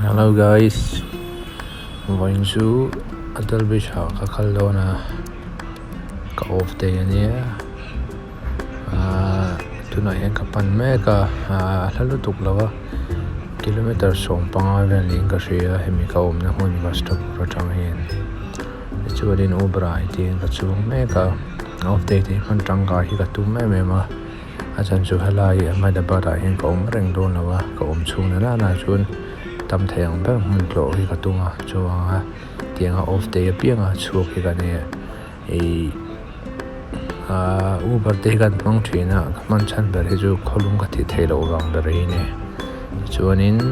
Hello guys vawiin chu Atal bridge ah ka kal dawn a ka off day ania ahh tunah hian ka pan mek a ahh a hla lutuk lo a kilometer 15 vel niin ka hria hemi ka awmna hmun bus stop atang hian tichuanin uber ah hian ka chuang mek a off day te hi hman tangkai hi ka tum em em a. A chhan chu helai Ahmedabad ah hian ka awm reng dawn lo a, ka awm chhung na nana chuan tam thei ang ber hmun tlawh hi ka tum a, chuang a tianga off day apianga chhuak hi ka nia ih ahh uber te hi kan hmang thin a, ka hman chhan ber hi chu khawlum ka tih theih loh vang ber hi a ni chuanin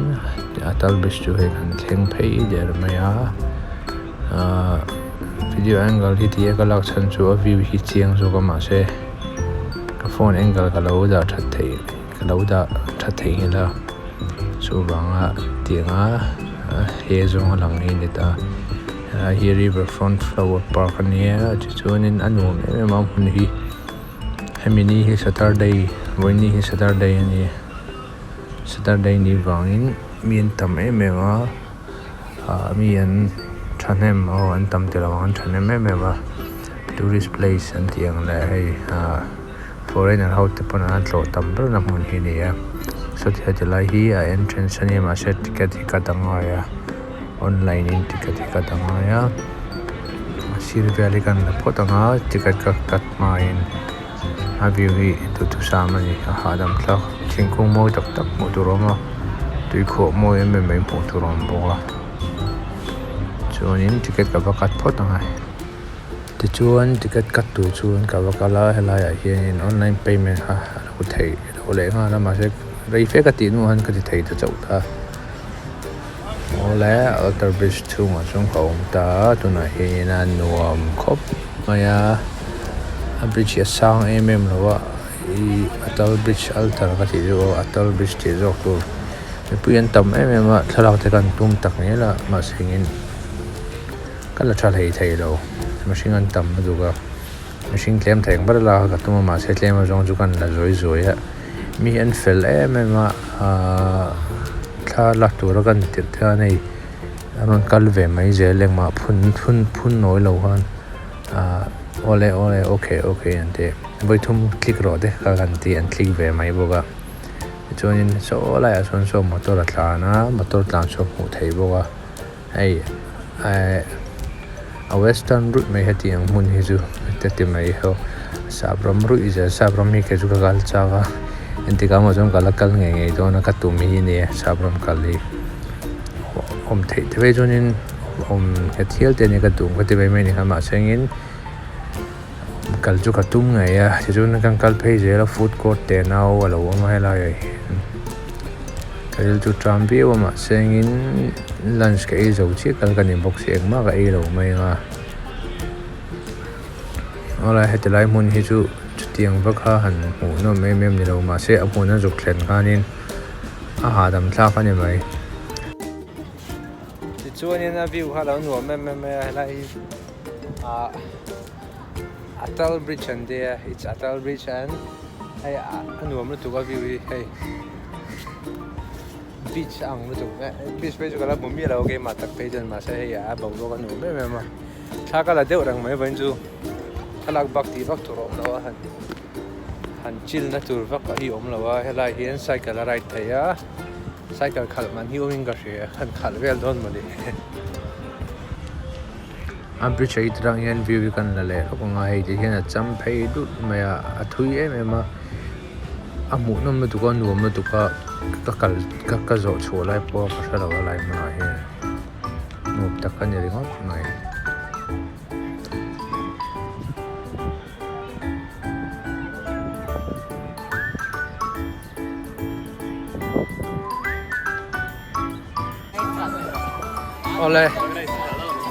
Atal bridge chu hei kan thleng phei der mai a ahh video angle hi ti a ka lak chhan chu a view hi chiang zawk a mahse. Ka phone angle ka lo dah that theih ka lo dah that theih nghilh a chuvanga tianga he zawng a lang hi a ni ta helai hi river front flower park a nia tichuanin a nuam em em a hmun hi hemi ni hi saturday vawiin hi saturday a ni saturday ni vangin mi an tam em em a ah mi an thahnem aw an tam tilo ang an thahnem em em a tourist place an tih ang leh hei ah foreigner ho te pawn an tlawh tam ber na hmun hi a ni a sawti heti lai hi a entrance a nia mahse ticket hi cut a ngai a online in ticket hi cut a ngai a a sir vel hi kan la phawt ang a ticket ka cut hma in a view hi duhthusam a ni a hahdam thlak thingkung mawi tak tak hmuh tur a awm a tuikhuah mawi em em mai hmuh tur a awm bawk a chuanin ticket ka va cut phawt ang a tichuan ticket cut tur chuan ka va kal a helaiah hianin online payment kha a lo theih loh leh nghal a mahse rei fe ka tih hnuah khan ka ti thei ta chauh ta awle altar bridge chhungah chuan ka awm ta a tunah hianin a nuam khawp mai a a bridge hi a sang em em lo a ihh atal bridge altar ka tih chu aw atal bridge tih zawk tur mipui an tam em em a thlalak te khan tum tak ngel a mahse engin ka la tha hlei thei lo mihring an tam lutuk a mihring tlem thei ang ber lak a ka tum a mahse tlem azawng chu kan la zawi zawi a mi an fel em em a ahh thla lak tura kan tirh te khan hei an rawn kal ve mai zel engmah phun phun phun nawi lo khan ahh awle awle okay okay an ti vawithum click rawh te kha kan ti an click ve mai bawk a tichuanin saw laiah sawn saw motor a tlan a motor tlan chhuak hmuh theih bawk a. Hei eh a western ruih mai heti ang hmun hi chu heti ti mai ho sap ram ruih zel sap ram hi kei chu ka kal chak a engtik ah maw chuan ka la kal ngei ngei dawn a ka tum hi nia sap ram kal hi awm theih te phei chuanin awm nghet hial te ania ka duh ka ti mai mai a ni kha mahse engin kal chu ka tum ngei a tichuan kan kal phei zel a food court te nau a lo awm a helai ah hian. Ka ril chu ṭam viau a mahse engin lunch ka ei zo chiah kal ka ni bawk si engmah ka ei lo mai ang a awlai heti lai hmun hi chu chutiang vak kha han hmuh nawm em em ni lo mahse a hmun a zuk thlen khanin a hahdam thlak a ni mai. Tichuanin a view kha a lo nuam em em mai a helai hi ah Atal bridge an tia it's Atal bridge and hei a nuam lutuk a view hi hei beach a ang lutuk beach phei chu ka la hmu miah lo a keimah tak phei chuan mahse hei a boruak a nuam em em a thla ka la deuh reng mai vawiin chu thlalak bak tih vak tur a awm lo a han han chill na tur vak hi a awm lo a helai hian cycle a ride thei a cycle khalh man hi awmin ka hria han khalh vel dawn mawni. A bridge a aṭang hian view hi kan la leh hlawk ang a hei ti hian a cham phei dut mai a a thui em em a a hmuh nawm lutuk a nuam lutuk a ka kal ka ka zawh chhuah lai pawh ka hre lo a lai hmunah hian nuam tak a ni ringawt mai. Awle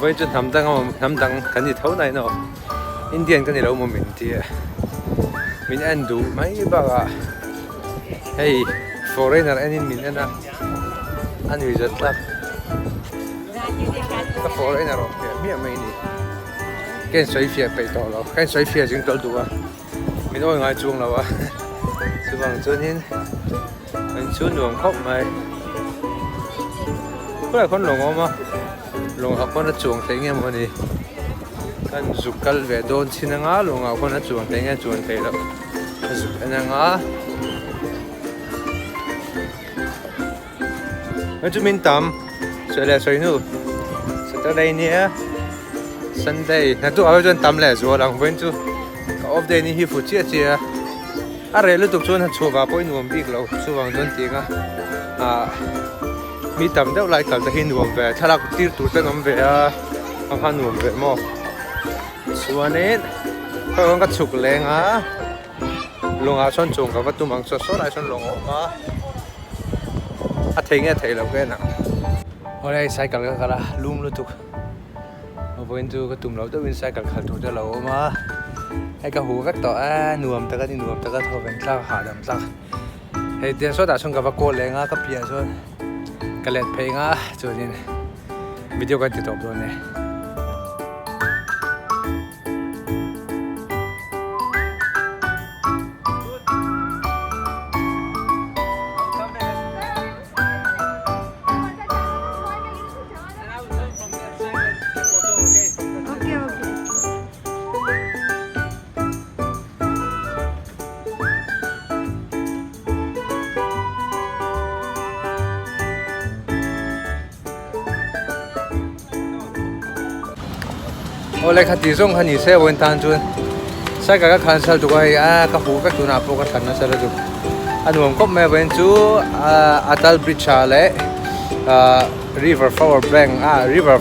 vawi chu hnam dang a hnam dang kan ni tho nai naw Indian ka ni lo maw min ti a min en duh mai bakah hei foreigner en in min en a a nui zat tlat ka foreigner awm hmiah hmiah mai ni ka insawi fiah peih tawh lo ka insawi fiah zing tawlh duh a. Min awi ngai chuang lo a chuvang chuanin an chu nuam khawp mai. Khawlai khawn lawng a awm a, lawngah khawn a chuang theih nge maw ni? Kan zuk kal ve dawn chin anga lawngah khawn a chuang theih nge chuan theih loh a zuk en anga. Hei chu min tam sawi leh sawi hnu Saturday nia Sunday hna chu ah chuan tam leh zual ang vawiin chu ka off day ni hi fu chiah chiah a a reh lutuk chuan han chhuah vah pawh i nuam bik lo chuvang chuan tiang a ah mi tam deuh lai kal te hi nuam ve thlalak tir tur te an awm ve a a kha nuam ve maw chuanin khawiah ka chhuk leng a. Lawngah chuan chuang ka va tum ang saw saw lai sawn lawng a awm a a thei nge thei lo ka en ang. Awle hei cycle ka kal a lum lutuk vawiin chu ka tum loh deuhin cycle khalh tur te a lo awm a hei ka huh vek tawh e nuam tak a ni nuam tak a thawven tlak hahdam tlak hei tiang sawtah sawn ka va kawl leh ang a ka piah chuan ka let phei ang a chuanin video kan ti tawp dawn e. Awle kha tih zawng kha ni se vawiin tan chuan cycle ka khan sal tuk a hei a ka huh vek tunah pawh ka thlan nasa lutuk a nuam khawp mai a vawiin chu Atal bridge ah leh ahh river flower bank ah river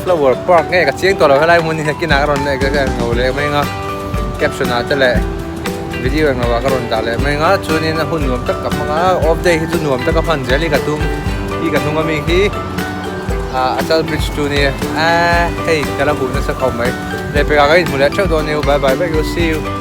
flower park nge ka chiang tawh lo helai hmun hi nakinah ka rawn ngo leh mai ang a caption ah te leh video englo ah ka rawn dah leh mai ang a chuanin a hun nuam tak ka hmang a off day hi chu nuam tak a hman zel hi ka tum hi ka hnung ami hi ah Atal bridge chu nia ahh hei ka la huh nasa khawp mai lehpekah ka inhmu leh theuh dawn nia bye bye vek u see you.